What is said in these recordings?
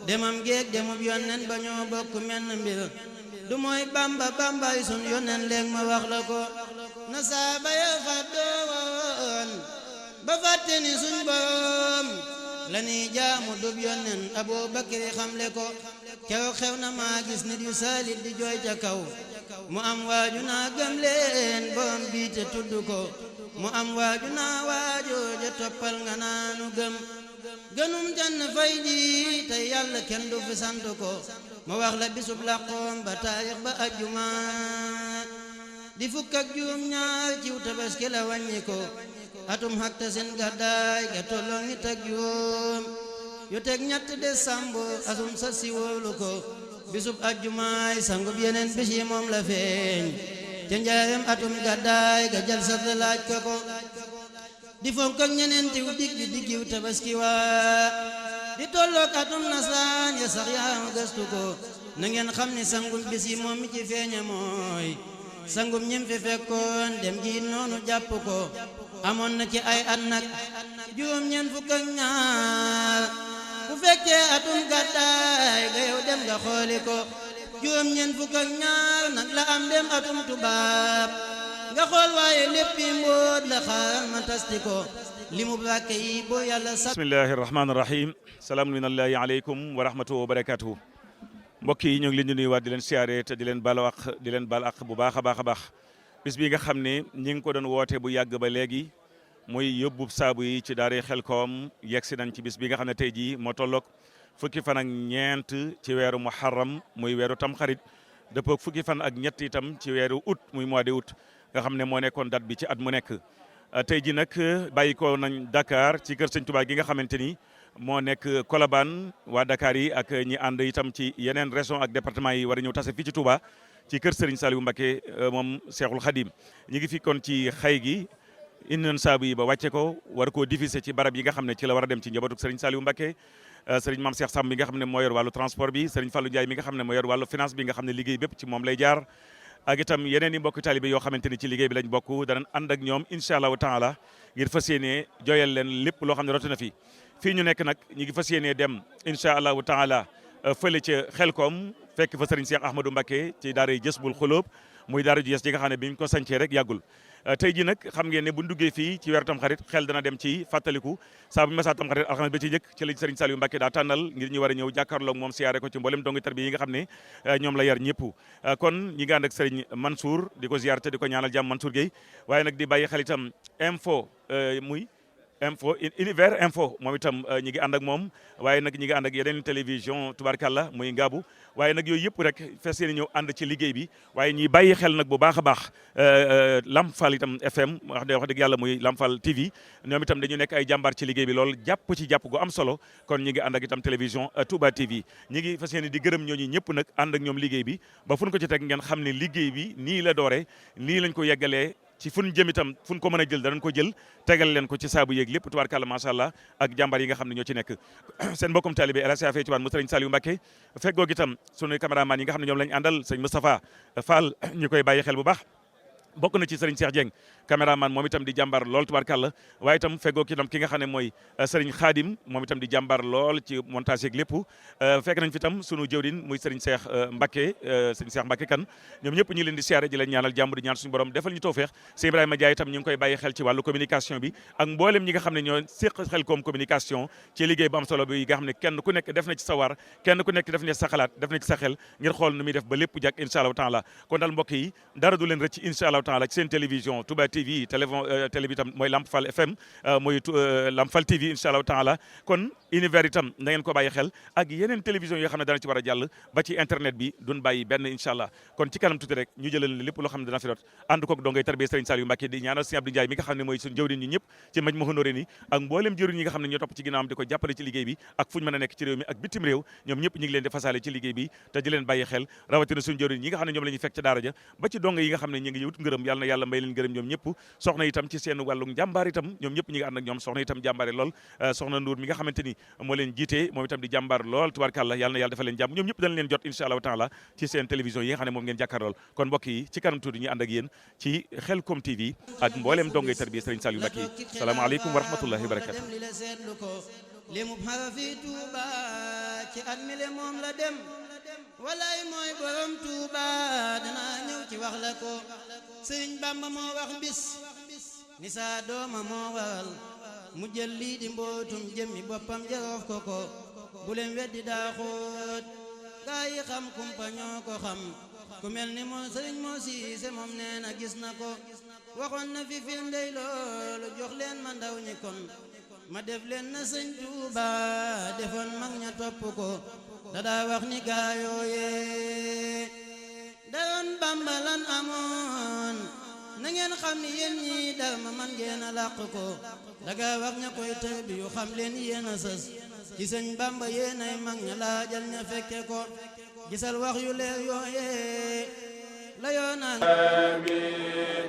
demam géeg demub yonnen ba ñoo bokk menn mbir du mooy bamba bambay sun yonnen léeg ma wax la ko na saaba ya fàddoowoon ba fàtte ni suñ borom la ni jaamu dub yonnen Abu Bakri xamle ko kew xew na maa gis nit yu saalit di jooy ca kaw mu am waaju naa gëm leen borom bii te tudd ko mu am waaju naa waajooja toppal nga naanu gëm gënum jann fay ji te yàlla kenn du fi sant ko ma wax la bisub laqoom ba taarix ba ajjuma di fukk ak juróom ñaar ciw tabaski la wàññi ko atum hakta seen gàddaay ga tolloo nit ak juróom yu teg ñett décembre atum sa si wóolu ko bisub ajjumaay sangub yeneen bis yi moom la feeñ ca njaareem atum gàddaay ga jal sa laaj ko di fonk ak ñeneen tiw dig di diggiw tabaski waa di tollook atum nasaan ya sax yaa gëstu ko na ngeen xam ni sangum bis yi moom mi ci feeñe mooy sangum ñim fi fekkoon dem gi noonu jàpp ko amoon na ci ay at nag juróom ñeent fukk ak ñaar bu fekkee atum gàddaay ga yow dem nga xooli ko juróom ñeent fukk ak ñaar nag la am dem atum tubaab nga xool waaye léppi mbóot la xaaral ma tasti ko li mu bàkke yi boo yàlla sax bismillahi rahmaani rahim salaamun minallahi aleykum wa rahmatuhu wa barakatuhu mbokk yi ñoo ngi leen di nuyuwaat di leen siyaare te di leen baal ak bu baax a baax a baax bis bi nga xam ne ñi ngi ko doon woote bu yàgg ba léegi muy yóbbu saabu yi ci daara Xelkom yegg si nañ ci bis bi nga xam ne tey jii moo tolloog fukki fan ak ñeent ci weeru muharram muy weeru tamxarit dëppoog fukki fan ak ñett itam ci weeru août muy mois de août nga xam ne moo nekkoon date bi ci at mu nekk tey ji nag bàyyi ko nañ Dakar ci kër Sëñ Tuubaa gi nga xamante ni moo nekk Colobane waa Dakar yi ak ñi ànd itam ci yeneen région ak département yi war a ñëw tase fii ci Touba ci kër Serigne Saliou Mbacké moom Cheikhul Khadim ñi ngi fi kon ci xay gi indi nañ saabu yi ba wàcce ko war koo diffuser ci barab yi nga xam ne ci la war a dem ci njabootu Serigne Saliou Mbacké Serigne Mame Cheikh Samb mi nga xam ne moo yor wàllu transport bi Serigne Fallou Ndiaye mi nga xam ne moo yor wàllu finance bi nga xam ne liggéey bépp ci moom lay jaar ak itam yeneen i mbokki talibé yoo xamante ni ci liggéey bi lañ bokk danañ ànd ak ñoom incha allahu taala ngir fas yéenee jooyal leen lépp loo xam ne rote na fi fii ñu nekk nag ñi ngi fas yéenee dem incha allahu taala fële ca Xelkom fekk fa Serigne Cheikh Ahmadou Mbacké ci daara Jazbul Xuloob muy daara ju yes ji nga xam ne bi ñu ko sancee rek yàggul tey ji nag xam ngeen ne bu duggee fii ci weeru tamxarit xel dana dem ci fàttaliku saa bu masa tamxarit alxames ba ci njëkk ci la Serigne Saliou Mbacké daa tànnal ngir ñu war a ñëw jàkkaarloog moom siyaare ko ci mboolem dongi tarbiya yi nga xam ne ñoom la yar ñëpp kon ñi nga ànd ak Serigne Mansour di ko ziyaar te di ko ñaanal jàmm Mansour Gueye waaye nag di bàyyi xel itam univers info moom itam ñi ngi ànd ak moom waaye nag ñi ngi ànd ak yeneen télévision tubarkalla muy ngaabu waaye nag yooyu yëpp rek fes yéene ñëw ànd ci liggéey bi waaye ñuy bàyyi xel nag bu baax a baax Lamfal itam FM wax dëgg yàlla muy Lamfal TV ñoom itam dañu nekk ay jàmbaar ci liggéey bi lool jàpp gu am solo kon ñi ngi ànd ak itam télévision Touba TV ñi ngi fes yéene di gërëm ñooñu ñëpp nag ànd ak ñoom liggéey bi ba fu ñu ko ci teg ngeen xam ne liggéey bi nii la doore nii lañ ko yeggalee ci fun jëm itam fun ko mën a jël danañ ko jël tegal leen ko ci saabu yeeg lépp tubaarkàlla macha allah ak jàmbaar yi nga xam ne ñoo ci nekk seen mbokkum talibé El Hadj Afia Thioubane mu Serigne Saliou Mbacké feggoog itam sunu caméraman yi nga xam ne ñoom lañ àndal sëñ Moustapha Fall ñu koy bàyyi xel bu baax bokk na ci Serigne Cheikh Dieng caméraman moom itam di jàmbaar lool tubaarkàlla waaye itam feggoog itam ki nga xam ne mooy Serigne Khadim moom itam di jàmbaar lool ci montage yeeg lépp fekk nañ fi itam sunu jëwriñ muy Serigne Cheikh Mbacké Serigne Cheikh Mbacké kan ñoom ñëpp ñi leen di siyaare di leen ñaanal jàmm di ñaan suñu borom defal ñu tawfeex Sëñ Ibrahima Ndiaye itam ñu ngi koy bàyyi xel ci wàllu communication bi ak mboolem ñi nga xam ne ñoo séq Xelkom communication ci liggéey bu am solo bi nga xam ne kenn ku nekk def na ci sa war kenn ku nekk def na ci sa xalaat def na ci sa xel ngir xool nu muy def ba lépp jàkk incha allahu taala kon daal mbokk yi dara du leen rëcc incha allahu taala ci seen télévision Touba TV télé bi itam mooy Lamfal FM mooy Lamfal TV incha allahu taala kon univers itam na ngeen ko bàyyi xel ak yeneen télévision yoo xam ne dana ci war a jàll ba ci internet bi duñ bàyyi benn incha allah kon ci kanam tuuti rek ñu jëlal lépp loo xam ne dana fi rot ànd koog dongay tarbiya Serigne Saliou Mbacké di ñaanal Serigne Abdou Ndiaye mi nga xam ne mooy suñu jëwriñ ñi ñëpp ci maj ma honoré ni ak mboolem jëwriñ ñi nga xam ne ñoo topp ci ginnaawam di ko jàppale ci liggéey bi ak fuñ mën a nekk ci réew mi ak bitim réew ñoom ñëpp ñu ngi leen di fasaale ci liggéey bi te di leen bàyyi xel rawatina suñu jëwriñ ñi nga xam ne ñoom la ñuy fekk ca daara ja ba ci donga yi nga xam ne ñu ngi wut ngërëm yàlla na yàlla may leen ngërëm ñoom ñëpp soxna itam ci seen wàllu njàmbaar itam ñoom ñëpp ñi ngi ànd ak ñoom soxna itam jàmbaare lool soxna Ndour mi nga xamante ni moo leen jiite moom itam di jàmbaar lool tubaarkàlla yàlla na yàlla defal leen jàmm ñoom ñëpp dañ leen jot incha allahu taala ci seen télévision yi nga xam ne moom ngeen jàkkaarlool kon mbokk yi ci kanam tuuti ñu ànd ak yéen ci Xelkom TV ak mbooleem dongay tarbiya Serigne Saliou Mbacké salaamaaleykum wa rahmatullahi wa barakatuh limu xarafi Tuuba ci at mi le moom la dem walay mooy borom Tuuba danaa ñëw ci wax la ko Sëriñ Bamba moo wax bis ni saa dooma moo waral mu jël lii di mbootum jëmmi boppam jaroof ko ko bu leen weddi daa xóot gaa yi xam kumpa ñoo ko xam ku mel ni moo Sëriñ moo siise moom nee na gis na ko waxoon na fi firndey loolu jox leen ma ndaw ñi kon ma def leen na Sëñ Tuuba defoon mag ña topp ko dadaa wax ni gaayooye daroon Bamba lan amoon na ngeen xam ni yéen ñi dar ma man ngeen a làq ko daga wax ña koy tër bi yu xam leen yéen a sës ci Sëñ Bamba yéen ay mag ña laajal ña fekke ko gisal wax yu leer yooye la yoo naan amiin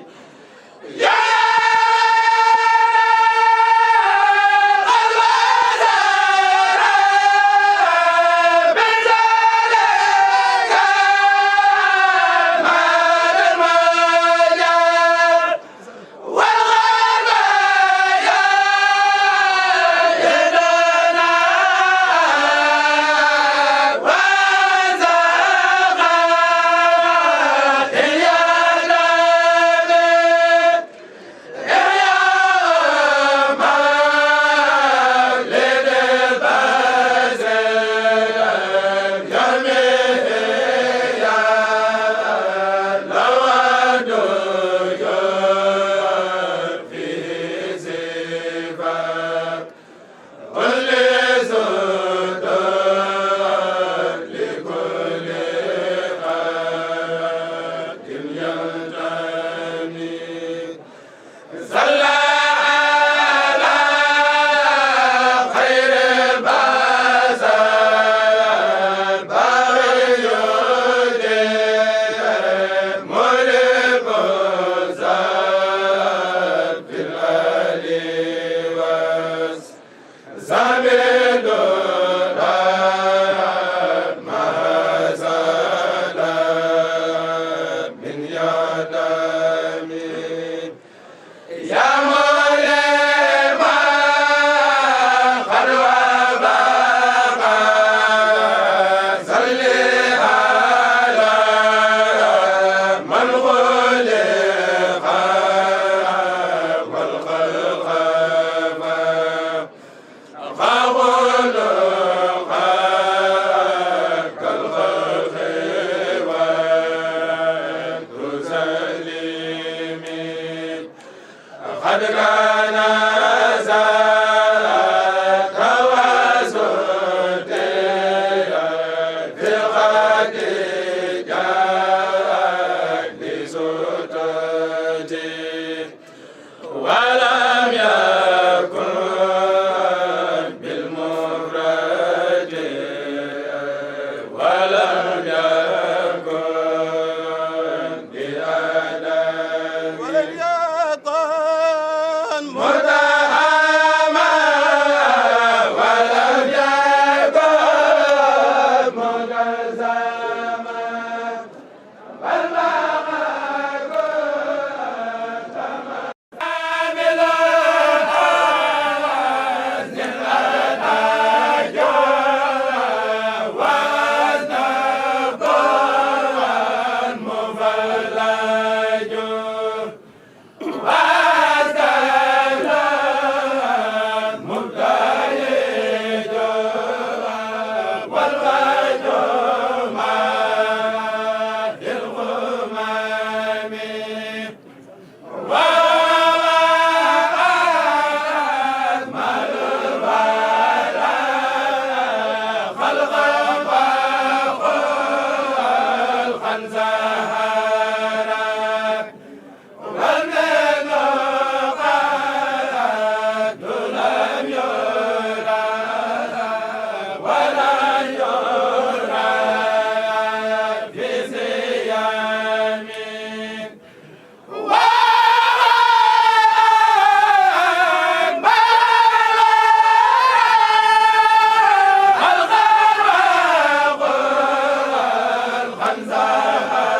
Hamza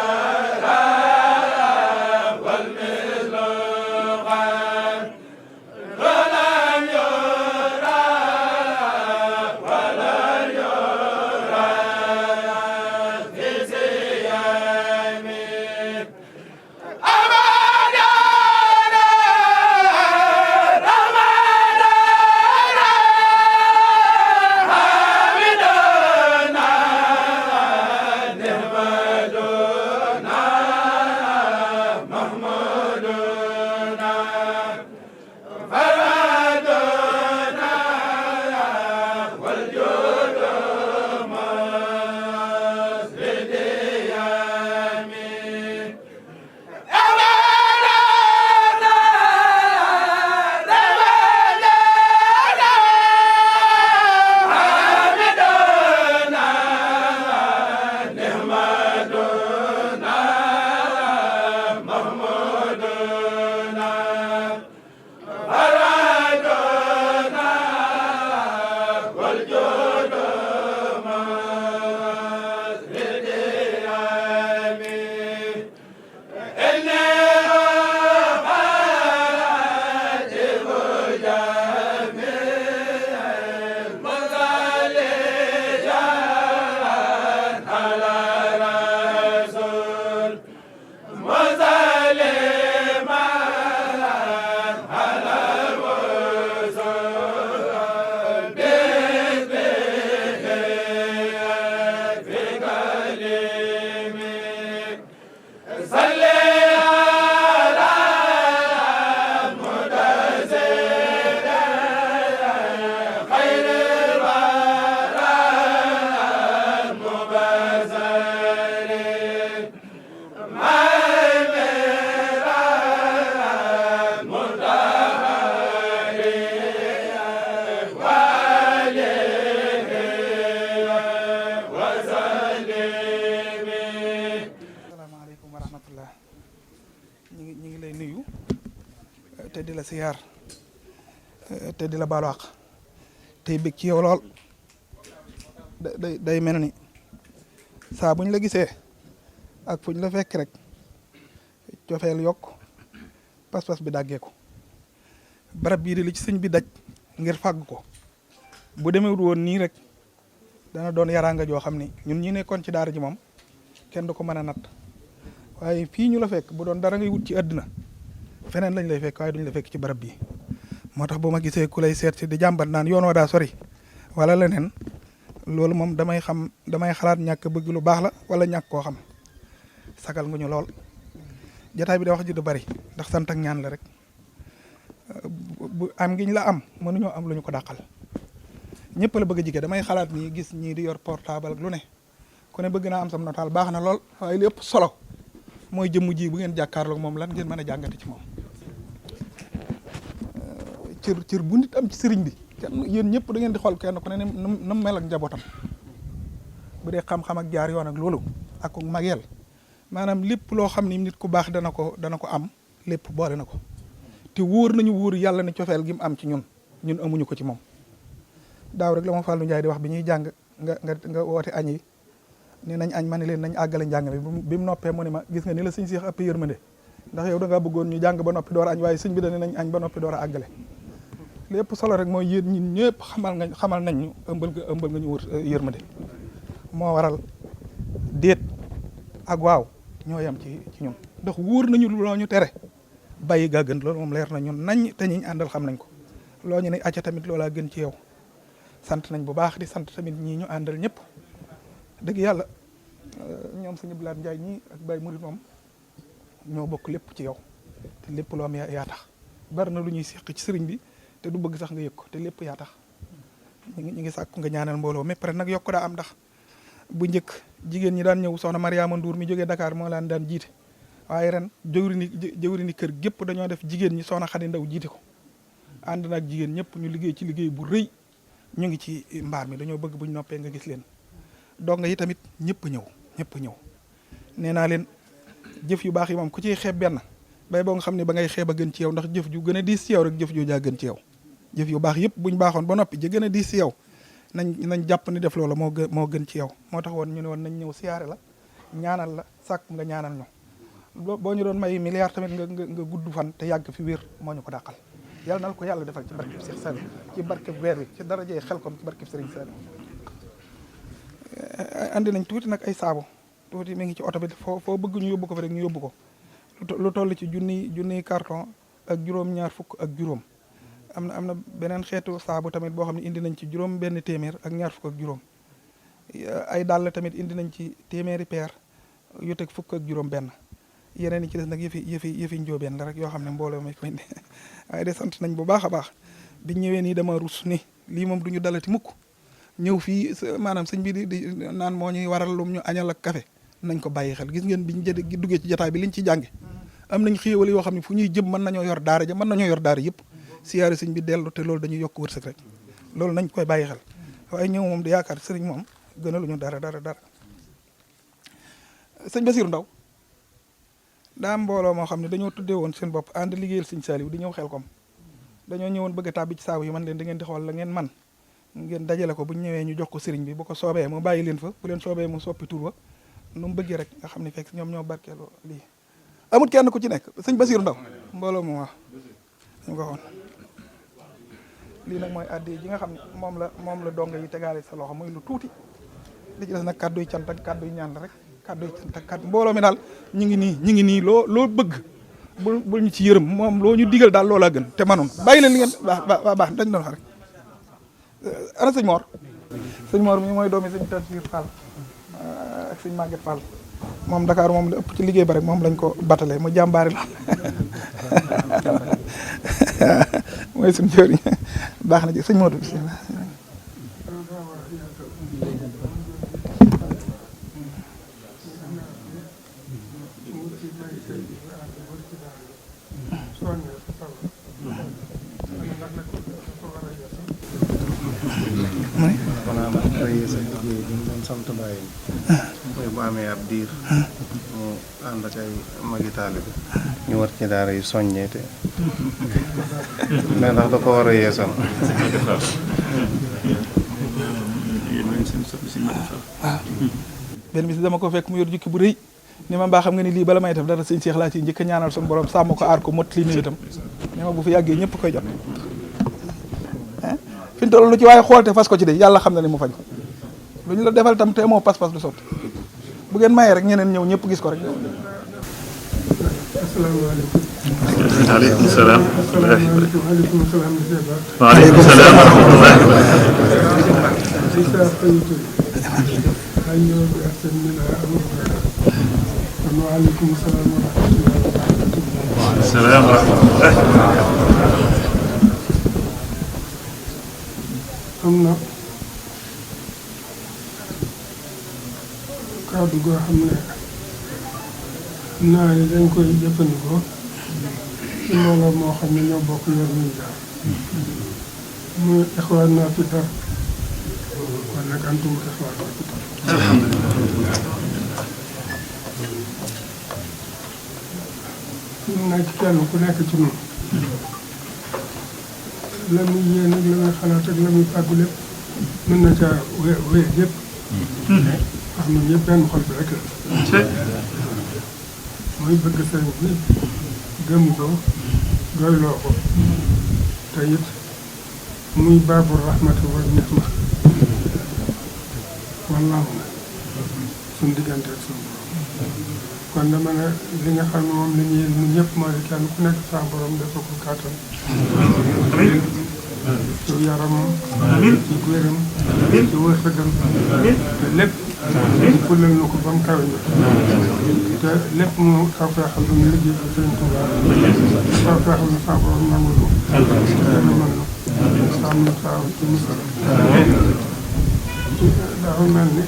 di la siyaar te di la baalu àq tey bëgg ci yow lool day mel ni saa buñ la gisee ak fuñ la fekk rek cofeel yokk pas-pas bi dàggeeku barab bii di li ci sëñ bi daj ngir fàgg ko bu demewul woon nii rek dana doon yaraanga joo xam ni ñun ñi nekkoon ci daara ji moom kenn du ko mën a natt waaye fii ñu la fekk bu doon dara ngay wut ci àddina feneen lañ lay fekk waaye duñ la fekk ci barab bii moo tax bu ma gisee ku lay seet si di jàmbat naan yoon wa daa sori wala leneen loolu moom damay xalaat ñàkk bëgg lu baax la wala ñàkk koo xam sagal nga ñu lool jataay bi da wax ji du bari ndax sant ak ñaan la rek bu am ngiñ la am mënuñoo am lu ñu ko dàqal ñëpp la bëgg a jige damay xalaat nii gis ñii di yor portable ak lu ne ku ne bëgg naa am sam nataal baax na lool waaye li ëpp solo mooy jëmm ji bu ngeen jàkkaarloog moom lan ngeen mën a jàngate ci moom cër bu nit am ci sëriñ bi kenn yéen ñëpp da ngeen di xool kenn ku ne nam mel ak njabootam bu dee xam-xam ak jaar yoon ak loolu ak mageel maanaam lépp loo xam ni nit ku baax dana ko am lépp boole na ko te wóor nañu wóor yàlla ne cofeel gi mu am ci ñun amuñu ko ci moom daaw rek la ma Fallou Ndiaye di wax bi ñuy jàng nga woote añ yi ne nañ añ ma ne leen nañ àggale njàng bi mu noppee mu ne ma gis nga ni la sëñ Seex ëpp yërmande ndax yow da ngaa bëggoon ñu jàng ba noppi door a añ waaye sëñ bi dane nañ añ ba noppi door a àggale lépp solo rek mooy yéen ñun ñëpp xamal nañ ñu ëmbal nga ñu wër yërmande moo waral déet ak waaw ñoo yam ci ñun ndax wóor nañu loo ñu tere bàyyi gaa gën loolu moom leer na ñun nañ te ñiñ àndal xam nañ ko loo ñu ne acca tamit loolaa gën ci yow sant nañ bu baax di sant tamit ñii ñu àndal ñëpp dëgg yàlla ñoom sëñ Abdoulaye Ndiaye ñii ak Baye Mouride moom ñoo bokk lépp ci yow te lépp loo am yaa tax bari na lu ñuy seq ci sëriñ bi te du bëgg sax nga yëg ko te lépp yaa tax ñu ngi sàkku nga ñaanal mbooloo mais pare nag yokk daa am ndax bu njëkk jigéen ñi daan ñëw soxna Mariama Ndour mi jógee Dakar moo laan daan jiite waaye ren jëwri ni kër gépp dañoo def jigéen ñi soxna Xadi Ndaw jiite ko ànd naag jigéen ñëpp ñu liggéey ci liggéey bu rëy ñu ngi ci mbaar mi dañoo bëgg buñ noppee nga gis leen donga yi tamit ñëpp ñëw nee naa leen jëf yu baax yi moom ku ciy xeeb benn bay boo nga xam ne ba ngay xeeb a gën ci yow ndax jëf ju gën a diis ci yow rek jëf ju jaa gën ci yow jëf yu baax yëpp buñ baaxoon ba noppi ja gën a diis ci yow nañ jàpp ni def loola moo gën ci yow moo tax woon ñu ne woon nañ ñëw siyaare la ñaanal la sàkk nga ñaanal ñu boo ñu doon may milliard tamit nga gudd fan te yàgg fi wér moo ñu ko dàqal yàlla na ko yàlla defal ci barkeb Seex Saliou ci barkeb weer wi ci darajee Xelkom ci barkeb Sëriñ Saliou andi nañ tuuti nag ay saabu tuuti mi ngi ci oto bi foo bëgg ñu yóbbu ko fi rek ñu yóbbu ko lu toll ci junniy carton ak juróom-ñaar fukk ak juróom am na beneen xeetu saabu tamit boo xam ne indi nañ ci juróom benn téeméer ak ñaar fukk ak juróom ay dàll tamit indi nañ ci téeméeri peer yu teg fukk ak juróom benn yeneen yi ci des nag yëfi njóobeen la rek yoo xam ne mbooloo mi ko indi waaye de sant nañ bu baax a baax biñ ñëwee nii dama rus ni lii moom du ñu dalati mukk ñëw fii maanaam sëñ bi di naan moo ñuy waral lum ñu añal ak café nañ ko bàyyi xel gis ngeen biñ duggee ci jotaay bi liñ ci jànge am nañ xéewal yoo xam ne fu ñuy jëm mën nañoo yor daara ja mën nañoo yor daara yëpp siyaare sëñ bi dellu te loolu dañuy yokk wërsëg rek loolu nañ koy bàyyi xel waaye ñëw moom di yaakaar sëriñ moom gënaluñu dara sëñ Basiru Ndaw daa mbooloo moo xam ne dañoo tuddee woon seen bopp ànd liggéeyal sëñ Saliou di ñëw Xelkom dañoo ñëwoon bëgg a tàbbi ci saabu yi man leen da ngeen di xool la ngeen man ngeen dajale ko bu ñu ñëwee ñu jox ko sëriñ bi bu ko soobee mu bàyyi leen fa bu leen soobee mu soppi tur wa nu mu bëggee rek nga xam ne fekk ñoom ñoo barkeeloo lii amul kenn ku ci nekk sëñ Basiru Ndaw mbooloo mu wax ñu ko xoon lii nag mooy addi ji nga xam ne moom la donga yi tegaale sa loxo muy lu tuuti li ci des nag kàdduy cant ak kàdduy ñaan la rek kàdduy cant ak kàddu mbooloo mi daal ñu ngi nii loo bëgg bul ñu ci yërëm moom loo ñu digal daal loolaa gën te manoon bàyyi leen li ngeen baax dañ doon wax rek ana sëñ Mor mi mooy doomi sëñ Tafsir Fall ak sëñ Maguette Fall moom Dakar moom la ëpp ci liggéey ba rek moom lañ ko battalee mu jàmbaari la mooy suñu jëriñ baax na ji sëñ Modou bismillah sant Baye mooy bu amee ab diir mu ànd ak ay magi taalibe ñu war ci daara yi soññee te mais ndax da ko war a yeesal. benn bis dama ko fekk mu yor jukki bu rëy ni ma mbaa xam nga ni lii bala may def dara sëñ Cheikh laa ci njëkk a ñaanal suñu borom sàmm ko aar ko mot li nitam ni ma bu fi yàggee ñëpp koy jot fi ñu toll lu ci waaye xool te fas ko ci de yàlla xam na ne mu fañ ko lu ñu la defal tam te amoo pas-pas du sotti bu ngeen mayee rek ñeneen ñëw ñëpp gis ko rek. asalaamaaleykum. waaleykum salaam. waaleykum salaam. waaleykum salaam wa rahmatullahi wa waaleykum salaam wa rahmatullahi. salaam wa rahmatullahi. am na kàddu goo xam ne naa ni dañ koy jëfandikoo ci mbooloo moo xam ne ñoo bokk yor nañ daal muy ixwaan naa fi dar kon nag antum ixwaan naa fi dar ñun nag kenn ku nekk ci ñun la muy yéen ak la muy xalaat ak la muy fàggu lépp mën na caa wéy lépp ndax ñun ñëpp benn xol bi rek la mooy bëgg sëriñ bi gëm ko doyloo ko te it muy baabu rahmati wa nixma wallaahu na suñ diggante ak suñu borom kon dama ne li nga xam ne moom la ñuy ñun ñëpp mooy kenn ku nekk sa borom dafa ko kàttan ci yaramam ci wéram ci wërsëgam te lépp ci fulal na ko ba mu kawe ñu te lépp mu taw fee xam ne liggéey ko Sëriñ Tuubaa taw fee xam ne sa borom nangul ko te mën na sàmm saa ci musal dafa mel ni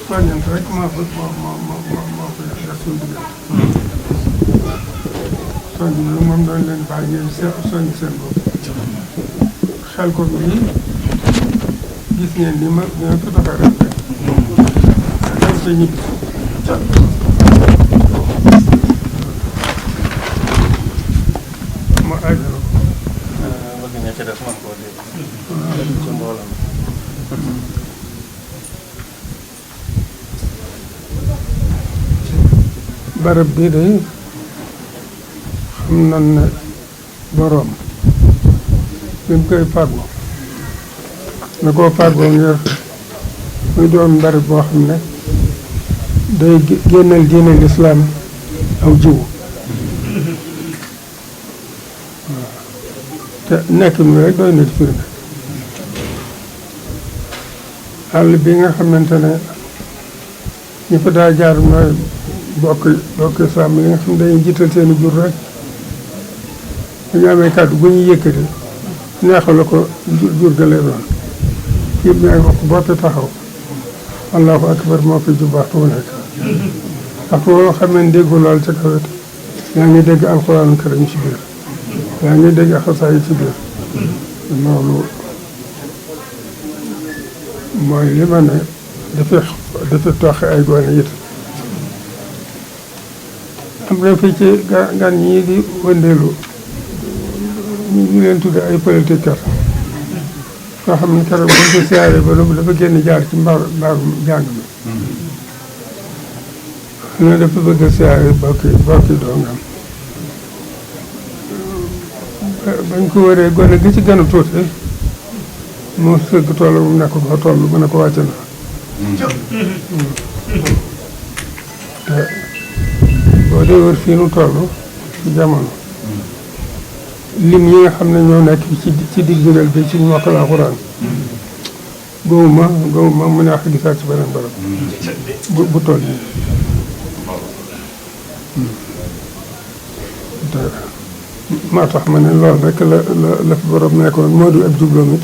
soññant rek moo ko def suñu diggante soññ bi moom doon leen bàyyi ngeen soññ seen bopp xel ko bii gis ngeen ni ma fi doxee rek dem ca ñibbi ma àggale ko bëgg ña ca des man koo dégg ci mbooloo barab bii de xam nañ ne boroom bi mu koy fàggu na koo fàggoo ngir muy doon barab boo xam ne day génnal diine lislaam aw jiwu waaw te nekk mi rek doy na di firnde àll bi nga xamante ne ñi fa daa jaar mooy bokk sàmm yi nga xam ne dañuy jiital seeni jur rek bu ñu amee kàddu bu ñuy yëkkati neexal ko jur ga lay doon yëpp ñaa ngi wax boppi taxaw allahu akbar moo fi jub waxtu wu nekk waxtu woo xam ne déggu lool ca kawet yaa ngi dégg alxuraanu karim ci biir yaa ngi dégg xasaay yi ci biir loolu mooy li ma ne dafa toxe ay gone it am na fii ci gan ñii di wëndeelu ñu leen tudde ay politique kat koo xam ne keroog buñ ko siyaaree ba loolu dafa génn jaar ci mbaarum jàng mi ne dafa bëgg a siyaare bokki doongam bañ ko wëree gone gi ci gën a tuuti mu sëgg toll mu nekk ba toll mën a ko wàcc na te boo dee wër fii nu toll ci jamono lim yi nga xam ne ñoo nekk ci digg bi ci mokkal alxuraan gëwuma mu neex a gisaat ci beneen barab bu toll nii te maa tax ma ne loolu rek la fi borom nekkoon moo di ab jubloom it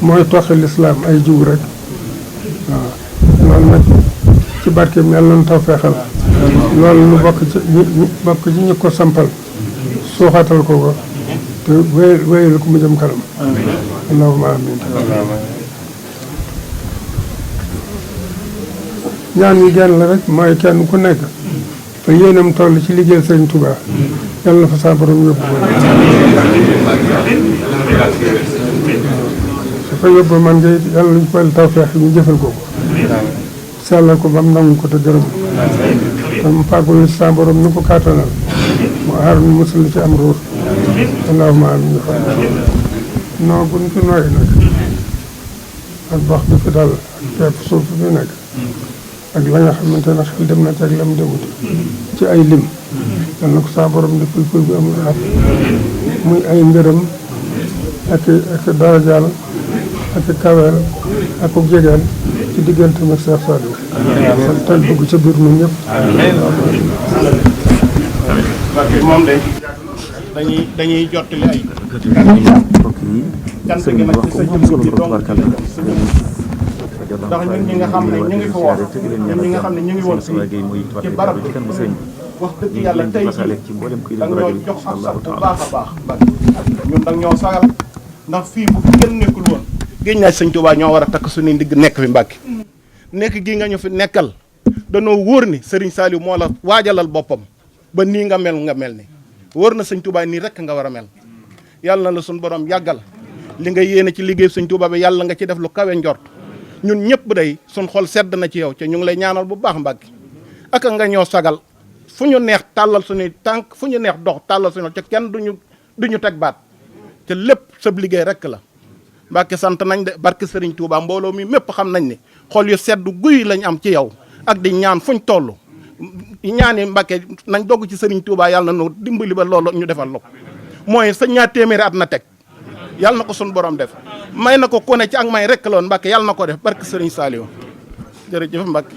mooy toxi lislaam ay jiw rek waaw loolu nag ci barkeem yàlla na taw feexal loolu nu bokk ci ñi ko sampal suuxatal ko te wéyal ko mu jëm kanam allahumma amin ñaan yi genn la rek mooy kenn ku nekk fa yéenam toll ci liggéeyal Sëriñ Tuubaa yàlla na fa sa borom yóbbu ko su fa yóbbu man ngay yàlla luñ ko tawfeex ñu jëfal ko sellal ko ba mu nangu ko te gërëm kon mu fàggul ci sa borom ni ko kàttanal mu aar nu musul ci am ruur allahumma amin noo buñ fi nooy nag ak box bi fi dal ak pepp suuf bi nekk ak la nga xamante ne xel dem na ci ak lam demut ci ay lim yal na ko sa borom defal ful bi amul at muy ay ngërëm ak darajaal ak kaweel ak jegeel ci diggante ak Cheikh Saliou te dugg ca biir ñun ñëpp moom de dañuy jottali ay cant gi nag ci sa jëm ci dong ndax ñun ñi nga xam ne ñu ngi fi woon ñun ñi nga xam ne ñu ngi woon ci barab bi wax dëgg yàlla tey jii da nga ñoo jox ak sax bu baax a baax ñun da nga ñoo sagal ndax fii bu fi kenn nekkul woon géej naa sëñ Tuubaa ñoo war a takk suñuy ndigg nekk fi Mbàkke nekk gii nga ñu fi nekkal danoo wóor ni Serigne Saliou moo la waajalal boppam ba nii nga mel ni wóor na sëñ Tuubaa nii rek nga war a mel yàlla na la suñu borom yàggal li nga yéene ci liggéey sëñ Tuubaa bi yàlla nga ci def lu kawe njort ñun ñëpp day suñ xol sedd na ci yow te ñu ngi lay ñaanal bu baax Mbàkke ak nga ñoo sagal fu ñu neex tàllal suñuy tànk fu ñu neex dox tàllal suñu te kenn duñu teg baat te lépp sab liggéey rek la Mbàkke sant nañ de barke Serigne Touba mbooloo mi mépp xam nañ ni xol yu sedd guy lañ am ci yow ak di ñaan fuñ toll ñaani Mbàkke nañ dogg ci Serigne Touba yàlla na nu dimbali ba loolu ñu defal ko mooy sa 2 téeméeri at na teg yàlla na ko suñu borom def may na ko ku ne ci ak may rek loon Mbàkke yàlla na ko def barke Serigne Saliou jërëjëf Mbàkke